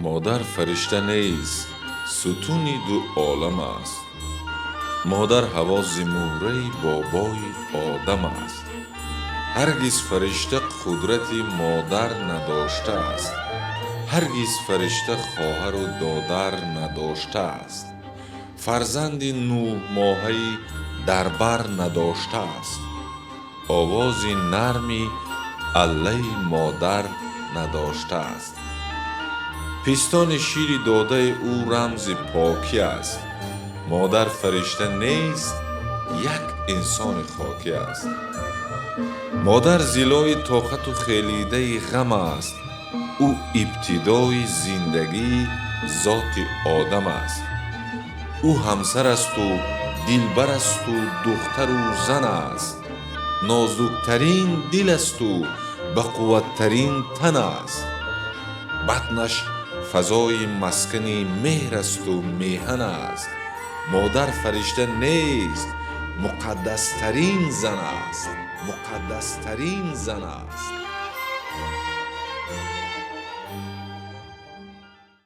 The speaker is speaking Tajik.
Модар фаришта нест, сутуни ду олам аст. Модар ҳавози муҳраи бобои одам аст. Ҳаргиз фаришта қудрати модар надоштааст. Ҳаргиз фаришта хоҳару додар надоштааст. Фарзанди нӯҳмоҳаи дар бар надоштааст. Овози нарми аллаи модар надоштааст. Пистони шири додаи ӯ рамзи покӣ аст. Модар фаришта нест, як инсони хокӣ аст. Модар зилои тоқату хелидаи ғам аст. Ӯ ибтидои зиндагии зоти одам аст. Ӯ ҳамсар асту дилбар асту духтару зан аст. Нозуктарин дил асту бақувваттарин тан аст. Батнаш фазои маскани меҳр асту меҳан аст. Модар фаришта нест, муқаддастарин зан аст, муқаддастарин зан аст.